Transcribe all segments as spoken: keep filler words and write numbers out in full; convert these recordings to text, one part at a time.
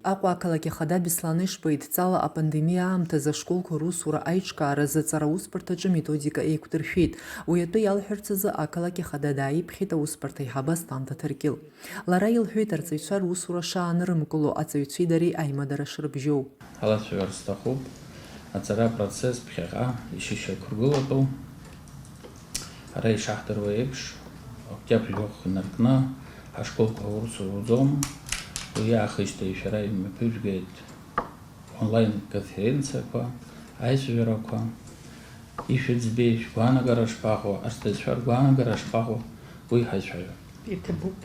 Аҟәа ақалақь ахада Беслан Ешба идҵала апандемиа аамҭазы ашколқәа русура аиҿкааразы аҵара аусбарҭаҿы методика еиқәдыршәеит. Уи атәы иалҳәарц азы ақалақь ахада дааиԥхьеит аусбарҭа аиҳабы Асҭанда Ҭаркьыл. Лара илҳәеит арҵаҩцәа русура шаанырымкыло, аҵаҩцәеи дареи аимадара шрыбжьоу. Алацәажәара сҭахуп, аҵара апроцесс ԥхьаҟа ишьақәыргылатәу. Ара ишаҳдыруа еиԥш, октиабр жәохә инаркны ҳашколқәа аурыс руӡом. Уи аахижьҭеи шәара имҩаԥыжәгеит онлайн конференциақәа, аицәажәарақәа. Ишәыӡбеи, шәгәаанагара шԥаҟоу, арҵаҩцәа ргәаанагара шԥаҟоу, уи ҳаицәажәап. Иҭабуп,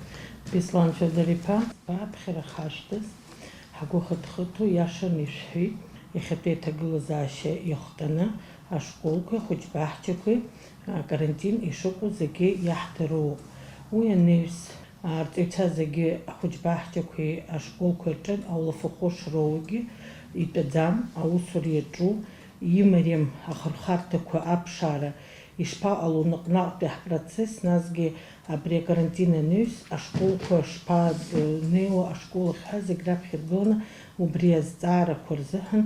Беслан Федор-иԥа, аԥхьара хашәҭаз. Ҳгәы хыҭхыҭуа, иашаны ишәҳәеит, иахьатәи аҭагылазаашьа иахҟьаны ашколқәеи ахәыҷбаҳчақәеи акарантин ишыҟоу зегьы иаҳдыруоуп. Уи анаҩс, арҵаҩцәа зегьы ахәыҷбаҳчақәеи ашколқәеи рҿы аулафахәы шроугьы итәаӡам, аусура иаҿу, имариам ахырхарҭақәа аԥшаара ишԥаҟало наҟ-наҟтәи ҳпроцесс, насгьы абри акарантин анаҩс ашколқәа шԥанеиуа ашкол ахь ҳәа зегь раԥхьа иргыланы убри азҵаарақәа рзыҳәан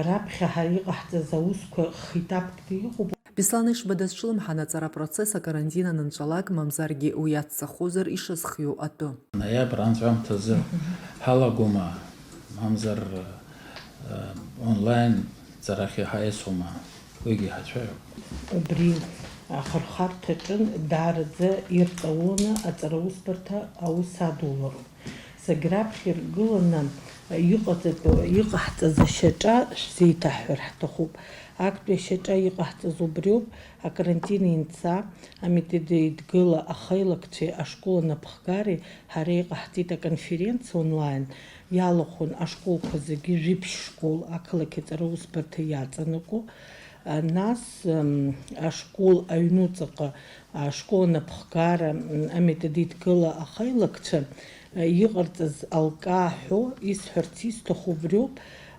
раԥхьа ҳа иҟаҳҵаз аусқәа хеетапкны иҟоуп. Беслан Ешба дазҿлымҳан аҵара апроцесс акарантин анынҵәалак, мамзаргьы уи аццахозар ишазхиоу атәы. Ноиабр анҵәамҭазы ҳалагома, мамзар, э, онлайн ҵарахь иҳаиасуама, уигьы ҳацәажәап. Убри ахырхарҭаҿы даараӡа ирҵауланы аҵараусбарҭа аус адулароуп. Зегь раԥхьа иргыланы иҟаҵатәу, иҟаҳҵаз ашьаҿа шәзеиҭаҳҳәар ҳҭахуп. Актәи ашьаҿа иҟаҳҵаз убриоуп, акарантин инца, аметодеидгыла ахеилакцәеи ашкол анапхгареи ҳара иҟаҳҵеит аконференциа онлайн, иалахәын ашколқәа зегьы, жәиԥшь школ, ақалақь аҵараусбарҭа иаҵанакуа, нас, м, ашкол аҩнуҵаҟа ашкол анапхгара, м, аметодеидгыла ахеилакцәа, м, иҟарҵаз алкаа ҳәо исҳәарц исҭаху убриоуп,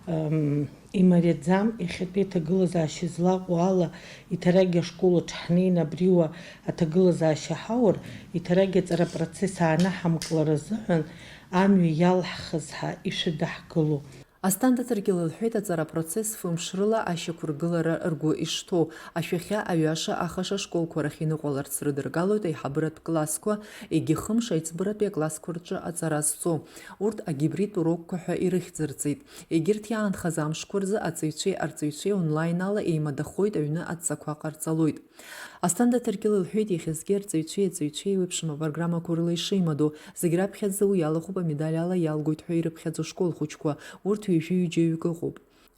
м, имариаӡам иахьатәи аҭагылазаашьа злаҟоу ала, иҭарагь ашкол аҿы ҳнеины абриуа аҭагылазаашьа ҳаур, иҭарагь аҵара процесс аанаҳамкылар азыҳәан амҩа иалаҳхыз ҳәа ишәыдаҳкыло. Асҭанда Ҭаркьыл лҳәеит, аҵара апроцесс фымш рыла ашьақәыргылара ргәы ишҭоу, ашәахьа аҩаша ахаша школқәа рахь иныҟәаларц рыдыргалоит аиҳабыратә классқәа, егьи хымш аиҵбыратәи аклассқәа рҿы аҵара зҵо. Урҭ агибридтә урокқәа ҳәа ирыхьӡырҵеит. Егьырҭ иаанхаз амшқәа рзы аҵаҩцәеи арҵаҩцәеи онлайн ала еимадахоит, аҩны адҵақәа ҟарҵалоит. Асҭанда Ҭаркьыл лҳәеит, иахьазгьы арҵаҩцәеи аҵаҩцәеи еиуеиԥшым апрограммақәа рыла ишеимадоу, зегь раԥхьаӡа уи иалахәуп амедаль ала иалгоит ҳәа ирыԥхьаӡо школхәыҷқәа, урҭ ҩажәи ҩыџьаҩык ыҟоуп.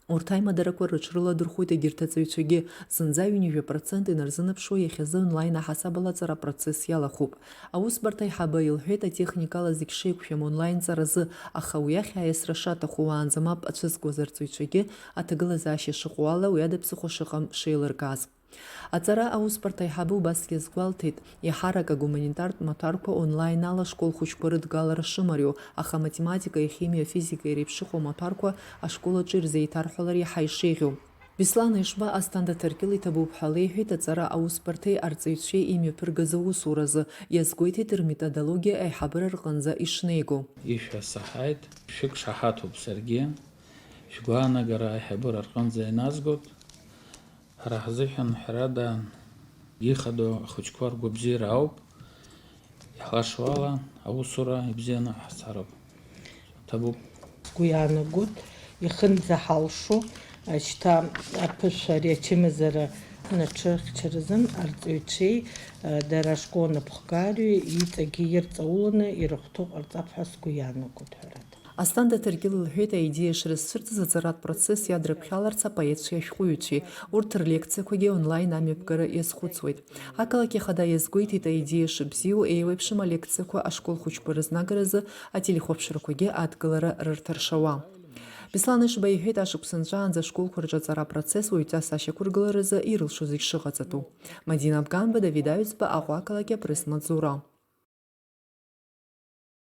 Урҭ аимадарақәа рыҽрыладырхәоит егьырҭ аҵаҩцәагьы, зынӡа ҩынҩажәа процент инарзынаԥшуа иахьазы онлайн аҳасабала аҵара апроцесс иалахәуп. Аусбарҭа аиҳабы илҳәеит, атехникала зегь шеиқәшәам онлайн ҵаразы, аха уи ахь аиасра шаҭаху уаанӡа мап ацәызкуаз арҵаҩцәагьы аҭагылазаашьа шыҟоу ала уи ада ԥсыхәа шыҟам шеилыркааз. Аҵара аусбарҭа аиҳабы убасгьы азгәалҭеит, еиҳарак агуманитартә маҭәарқәа онлайн ала ашкол хәыҷқәа рыдгалара шымариоу, аха аматематикеи ахимиеи афизикеи реиԥш иҟоу амаҭәарқәа ашкол аҿы ирзеиҭарҳәалар иаҳа ишеиӷьу. Беслан Ешба Асҭанда Ҭаркьыл иҭабуп ҳәа леиҳәеит аҵара аусбарҭеи арҵаҩцәеи имҩаԥыргаз аусуразы, иазгәеиҭеит рметодологиа аиҳабыра рҟынӡа ишнеиго. Ишәасаҳаит, шәықәшаҳаҭуп саргьы, шәгәаанагара аиҳабыра рҟынӡа иназгоит. Ҳара ҳзыҳәан, ҳәарада, ихадоу ахәыҷқәа ргәабзиара ауп. Иҳлашоу ала, аусура ибзианы ҳацароуп. Ҭабуп. Сгәы иаанагоит, ихынӡаҳалшо, шьҭа аԥышәа ари ачымазара аҽырхьчаразын арҵаҩцәеи, дара ашкол анапхгареи иҵегьы ирҵауланы ирыхәҭоу ҟарҵап ҳәа сгәы иаанагоит, ҳәарада. Асҭанда Ҭаркьыл лҳәеит, аидеиа шрызцәырҵыз аҵаратә процесс иадрыԥхьаларц апоетцәеи ашәҟәыҩҩцәеи. Урҭ рлекциақәагьы онлайн амҩаԥгара иазхәыцуеит. Ақалақь Ахада иазгәеиҭеит, аидеиа шыбзиоу еиуеиԥшым алекциақәа ашкол хәыҷқәа рызнагаразы ателехәаԥшрақәагьы адгылара рырҭаршауа. Беслан Ешба иҳәеит, ашықәс нҵәаанӡа ашколқәа рҿы аҵара апроцесс уаҩҵас ашьақәыргыларазы ирылшо зегь шыҟаҵатәу. Мадина Абганба, Давид Аҩӡба, Аҟәа ақалақь, апресс-маҵзура.